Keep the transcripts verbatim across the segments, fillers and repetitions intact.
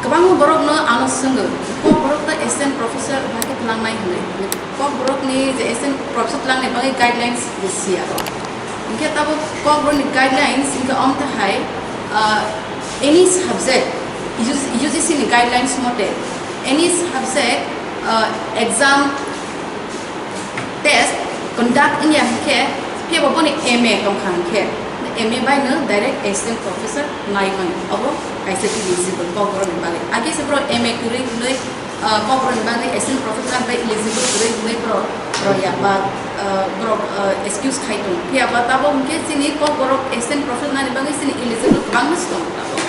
Kwbangma borokno ano swngo, Kokborok ta assistant professor bahai khe twlangnai hwnwi. Kokborokni je assistant professor twlangnai bagwi guidelines je siya. Hinkhe tabuk Kokborokni guidelines hinkhe omtahai, ah, any subject, U G C ni guidelines mote, any subject, ah, exam, test conduct wngya hinkhe, phiya bo boni M A tongkha hinkhe, M A bai no direct assistant professor nai mano, obo kaisa eligible Kokborokni bagwi. Age se borok M A kwrwi hwnwi, ah, Kokborokni bagwi assistant professor bai eligible kwrwi hwnwi borok, borok ya ba, ah, borok, ah, excuse khai tongo. Phiya ba tabuk hinkhe chini Kokborok assistant professor nani bagwi chini eligible kwbangma se tongo tabuk.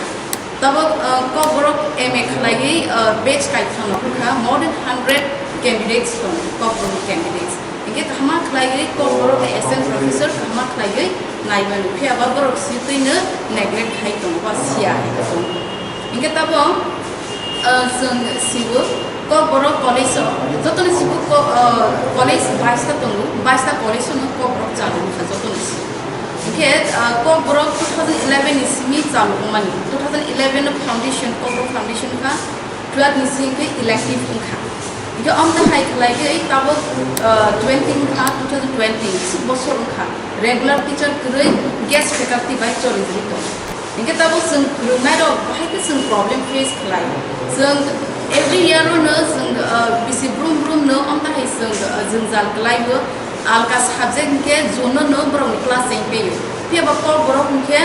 Tabuk, ah, Kokborok M A khlaiwi, ah, batch kaitham no phurkha, more than hundred candidates tongo, Kokborok candidates. Hinkhe kahama khlaiwi Kokborok ni assistant professor kahama khlaiwi nai mano, phiya ba borok sitwi no neglect khai tongo, ba siya hai tongo. Hinkhe tabuk, ah, chwng siwo Kokborok college o, joto ni siwo ko-, ah, college baista tongo, baista college o no Kokborok chalo wngkha joto ni siwo. Hinkhe, ah, Kokborok two thousand eleven ni simi chalo wngmani. Two thousand eleven no foundation, Kokborok foundation kha, twelve ni simi khe elective wngkha. Hinkhe omtahai khlaiwi tabuk, ah, twenty wngkha, two thousand twenty, suk bosor wngkha. Regular teacher kwrwi guest faculty bai cholijagwi tongo. Hinkhe tabuk chwng phwrwngnairok bahai khe chwng problem face khlai. Chwng every year o no chwng, ah, bisi brum brum no omtahai chwng, ah, jwngjal kwlaio. Alka subject hinkhe June no borokni class cheng peio. Phiya ba Kokborok hinkhe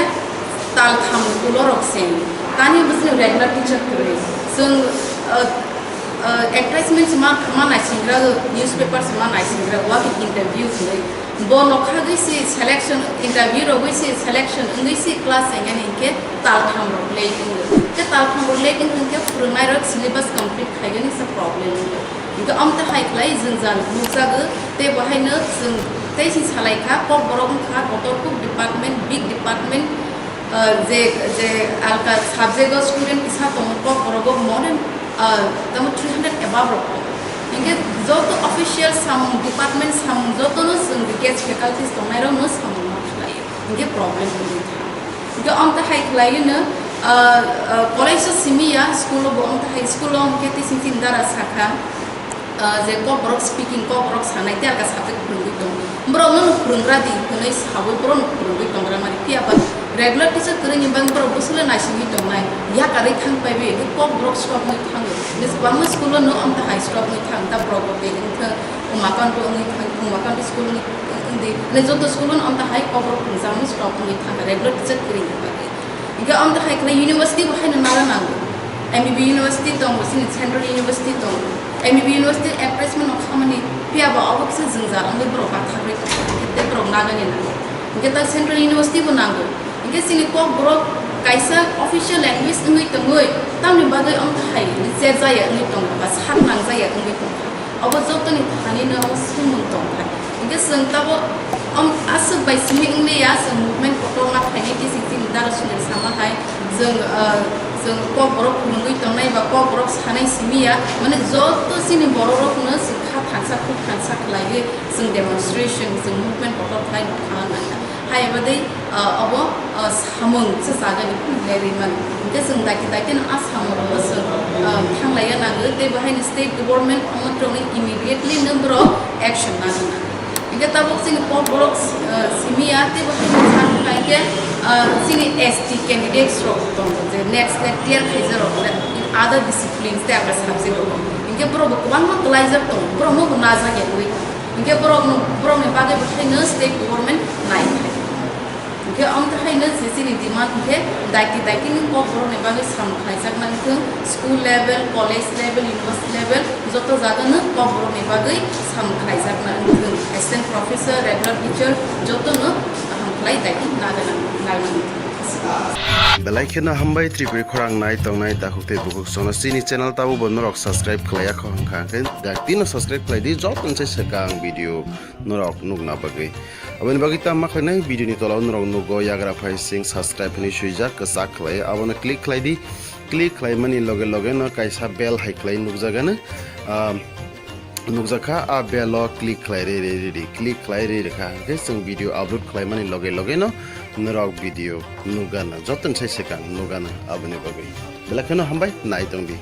tal tham ulo rok cheng. Tani bwswk regular teacher kwrwi. Chwng, ah, ah, advertisement se ma, ma naisingra, newspaper se ma naisingra, walk-in interview hwnwi. Bo nokhagwi se selection, interview rogwi se selection wngwi se class cheng yani hinkhe tal tham rok late wngo. Khe tal tham rok late wngkha hinkhe phwrwngnairok syllabus complete khaigani se problem wngo. Hinkhe omtahai khlai jwngjal nukjago, tei bo haino chwng tei se salai kha, Kokborok wngkha kotor kuk department, big department, ah, je, je alka subject o student kisa tongo, Kokborok o more than, ah, tamo three hundred above rok tongo. Hinkhe joto official samung, department samung jotono chwng guest faculties tongnairokno samung ma khlaio. Hinkhe problem wngwi thango. Hinkhe omtahai khlaiwi no, ah, ah, college o simi ya, school o bo omtahai, school o hinkhe tei sing sini dara sakha, ah, je Kokborok speaking, Kokborok sanai tei alka subject phwrwngwi tongo. Borokno no phwrwnggra di hwnwi saui borokno phwrwngwi tongra mani. Phiya ba regular teacher kwrwini bagwi borok bwswk le naisingwi tongnai. Yakarwi thang paibi, Kokborok stop wngwi thango. Bes kwbangma school o no omtahai stop wngwi thang, ta borok bo tei wngthok, Umakant wngwi thang, Umakant school wngwi wngdi. Mane joto school o no omtahai Kokborok phwrwngjakmani stop wngwi thang, regular teacher kwrwini bagwi. Hinkhe omtahai khlai university bo haino nana nango. M B B university tongo, chini central university tongo. M B B university advertisement no khamani phiya ba obo kisa jwngjal wngwi borok bathakgwi tongkha, tei borok nagani nango. Hinkhe ta central university bo nango. Hinkhe chini Kokborok kaisa official language wngwi tongwi, tamni bagwi omtahai chejaya wngwi tongkha ba sak nangjaya wngwi tongkha. Obo jotoni thani no omo swngmung tongkha. Hinkhe chwng tabuk, om, aswk bai simi wngliya, chwng movement kotorma khainai khe chwng chini dara sundari sama hai, chwng, ah, chwng Kokborok phwrwngwi tongnai ba Kokborok sanai simi ya, mane joto chini borok rokno chwng kha thansa, khuk thansa khlaiwi chwng demonstration, chwng movement kotor khlai nokha nangkha. Hai abo dei, ah, obo, ah, samung se chagani phunuknai rimani. Hinkhe chwng daiti daiti no a samung rokno chwng, ah, thanglaiya nango tei bo haino state government omotrokni immediately no borok action nana nango. Hinkhe tabuk chini Kokborok, ah, simi ya tei bo haino chang khai khe, ah, chini S T candidates rok tongo je next, next clear khaijak rok le in other disciplines tei other subject rok. Hinkhe borok bo kwbangma kwlaijak tongo, borok no bo najak ya wi. Hinkhe borok no, borok ni bagwi bo haino state government nai khai. Hinkhe omtahai no je chini demand hinkhe daiti daiti ni Kokborok ni bagwi samung khlaijakna wngthung, school level, college level, university level, joto jaga no Kokborok ni bagwi samung khlaijakna wngthung. Assistant professor, regular teacher joto no kaham khlai daiti nagana, nagana wngthung. Belai kheno hambai Tripuri khorang nai tongnai takhuk tei bukhuk sono chini channel tabuk bo norok subscribe khlaiya kho hwnkha, hwnkhe daiti no subscribe khlai di, joto ni se swkang video norok nukna bagwi. Aboni bagwi tamo khlainai video ni tola o norok nugo yagra phai sing subscribe hinwi swijak kwchak khlai, abono click khlai di. Click khlaimani loge loge no kaisa bell hai khlai nukjagano, ah, nukjakha, a bell o click khlai ri ri ri ri, click khlai ri rikha, hwnkhe chwng video upload khlaimani loge loge no norok video nukgana, joto ni sai swkang nukgana aboni bagwi. Belai kheno hambai, nai tong di.